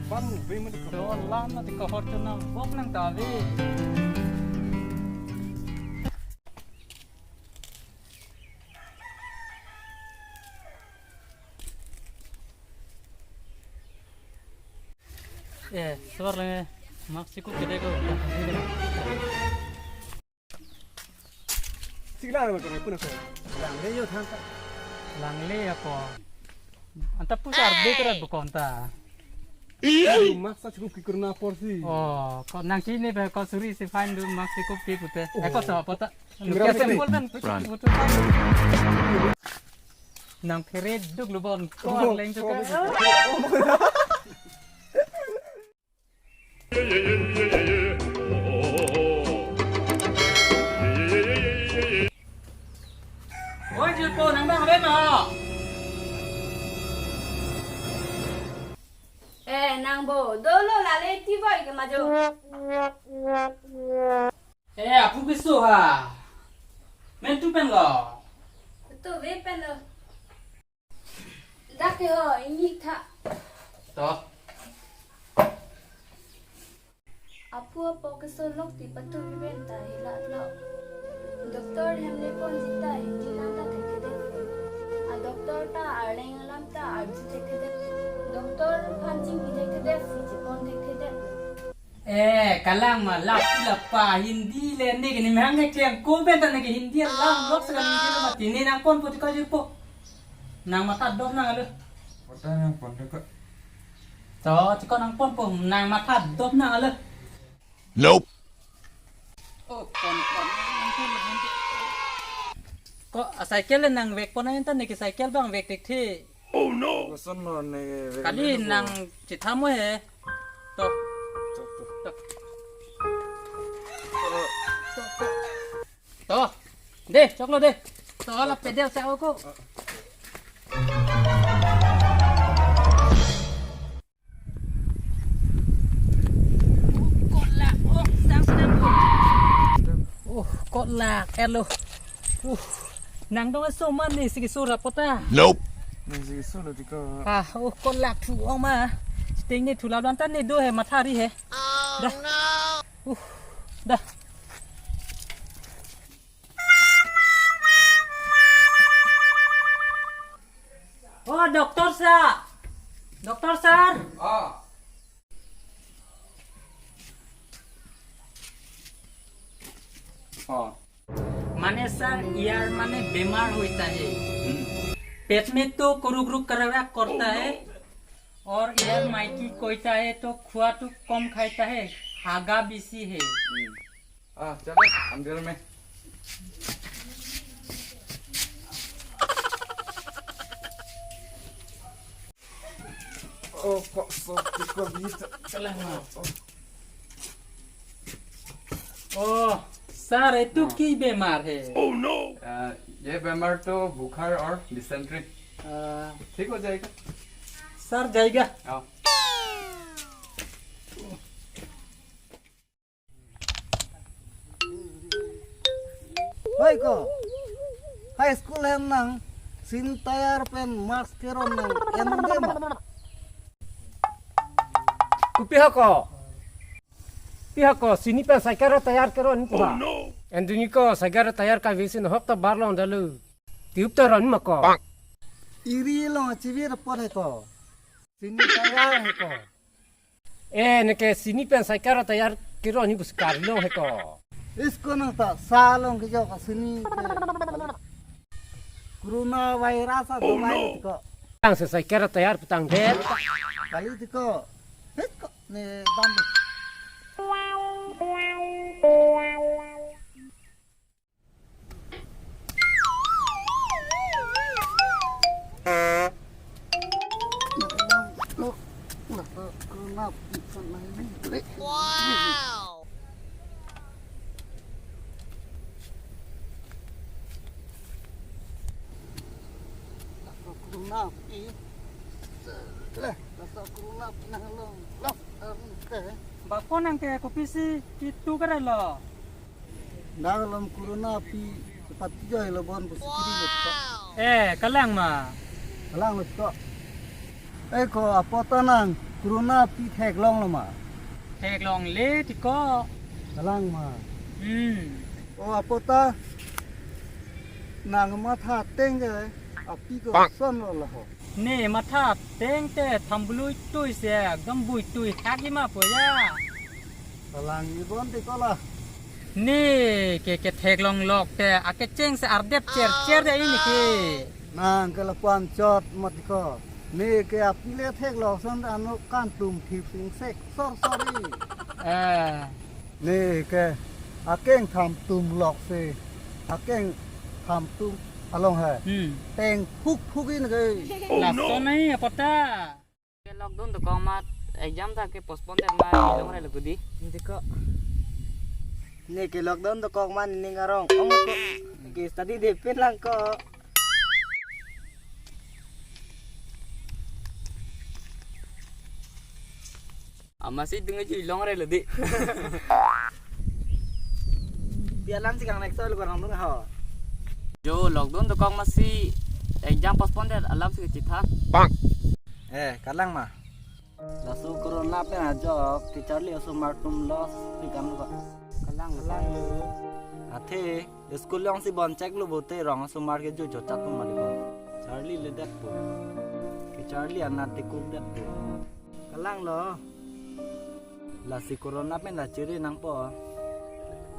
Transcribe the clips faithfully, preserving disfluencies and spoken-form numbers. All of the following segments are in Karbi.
Pan movie mati ko. Dolan mati ko Fortuner bok nang ta ave. Eh, sor lang eh. Mask chikup kede ko. Sik lang lang ko, puna ko. Langle yo thang ka. Langle ako. Anta pusar de kera bukon ta. Aduh, mask sa chikup ki kurna porsi. Oh, ko nang kini be ko suri si fine do mask chikup ki pute. Eh, ko so apa ta? Camera Lukia man. Sampel kan. Run. Photo. Nang phere duk lubon. Ko Oh, leng tu oh, ka. Oh. Oi, Jilpo, nang bang abe ma? Eh, nang bo, dolo lale ti boy ke majo. Eh, apu keso ha. Men tu pen lo. Tu ve pen lo. Dak ke ho, ini tha. To. Apu apo keso lok ti patu pipen ta hilat lo. Doctor hem le pon jita Hindi lang ta thekthedet. A doctor ta arleng alam ta arju thekthedet. Doctor phan chingki thekthedet, si chipon thekthedet. Eh, kalang ma lap lap pa Hindi le ne ke ni mehang ke klem ko ben ta ne ke Hindi alam lok sa kan Hindi lo mati ne nang pon po ti ko jilpo. Nang matha dop nang alo. Kota nang pon ko. To, ti ko nang pon po nang matha dop nang alo. Nope. Oh, pon pon. Ko a cycle le nang vek pon anta ne ke cycle bang vek thekthe. Oh no. Koson lo ne. Kali nang chithamo he. To. To, to. To. To. De, choklo de. To, la pedal sa ako. Kolak, oh, sang sedang. Oh, kolak, elo. Uh, nang dong so man ni sigi sura pota. Nope. Ni sigi sura tiko. Ah, oh, kolak thu ong ma. Sting ni thu la dan tan ni do he mathari he. Dah. Uh, dah. Oh, doctor sir. Doctor sir. Ah. Ah. মানে স্যার, ইয়াৰ মানে বেমাৰ হৈ থাকে। পেট মে তো কুৰুক কুৰুক কৰাক কৰাক কৰতা হে। অৰ ইয়াৰ মাইকী কৈতা হে তো খোৱাটো কম খাইতা হে, হাগা বেছি হে। Hmm. Ah, चलो, अंदर में। Oh, kok so, kok gitu. Kalang ma. Oh. Oh, sir, itu ki bemar hai? Oh no. Uh, ये बीमार तो बुखार और डिसेंट्री। Uh, ठीक हो जाएगा। Sir, जाएगा। हाँ। Hoi ko, high school hem nang, sini tayar pen mask keron nang, en de ma. Kopi hako? Pi hako, sini pen cycle tayar keron ko. Oh no. En duni ko, cycle tayar kave si nohok ta bar long dalu. Tube ta ron ma ko. Iri long chivir apot hai ko. Sini tayar hai ko. Eh, ne ke sini pen cycle tayar keron ni bus kar long hai ko. Isko nang ta sa long ke jo ka sini ke. Corona virus a. Oh, no. Ko. Tang se cycle tayar putang de. Kali tiko. Hit ko ne bam. Wow. Corona pi. Lah, corona pi nang long. Lah, arun ke. Bapon nang ke kopisi itu kere lo. Nang lom corona pi cepat jai lo bon bus kiri lo ko. Eh, kalang ma. Kalang lo ko. Eh, ko apo ta nang. Corona api theklonglo ma? Theklongle tiko. Kalang ma? Hmm. O apot ta nang matha teng ke api kosonlo laho? Ne matha teng te thambului tui se gambui tui thak-i ma pu ya. Kalang ibon tiko la. Ne ke ketheklong lok te akecheng se ardep cher cher de ini ke. Nang ke lapu-an chot mat tiko. Ne ke api le theklok ason ano kan tum thip sing sek sor sori. Eh. Ne ke akeng tham tum lok se. Akeng tham tum along he. Hmm. Teng phuk phuk in ke. Lason nai apot ta. Ke lockdown dokok ma exam ta ke postpone det ma ilong re lo kudi. Tiko. Ne ke lockdown dokok ma ning arong ong ko. Ke study de pen lang ko. Amatsi dungi ju ilong re lo di. Pi alam si kang next lo kurang dung ho. Jo lockdown dokok amatsi exam postpone det alam si kecitha. Bang. Eh, kalang ma. Laso corona pen ajok kecharli osomar atum loss si kang ko. Kalang, kalang. Athe school along si bon chek lo bote rong osomar ke jo jo chat tum mali ko. Charli le det po. Kecharli anat te kuk det po. Kalang lo. Lasi corona pen la chiri nangpo.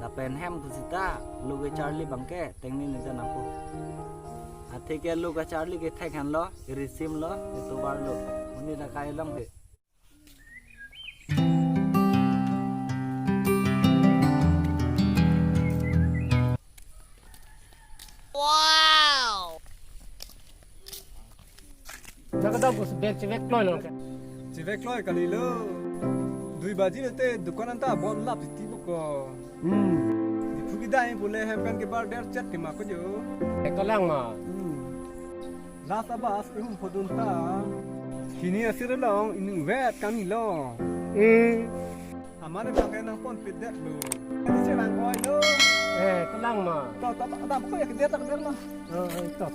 Lapen hem kusita lo kecharli bangke tengni nita nangpo. Athe ke lo kecharli ke thek han lo, irisim lo, itovar lo. Uni la kai long ke. Wow! Nang kadam bus bel chevek kloi lo ke. Chevek kloi kali lo. Dui baji lote dukan anta bon lap siti boko. Hmm. Diphu kedai pule hem pen kebar der chet ke ma ko jo. Eko lang ma. Hmm. Last abas ihum phodun ta. Sini asir long inung vet kami lo. Hmm. Amane bangke nangpon pedet lo. Ini si rang koi lo. Eh, kalang ma. To, to, to, adam ko ya kedet tak der lo. Oh, oh, to.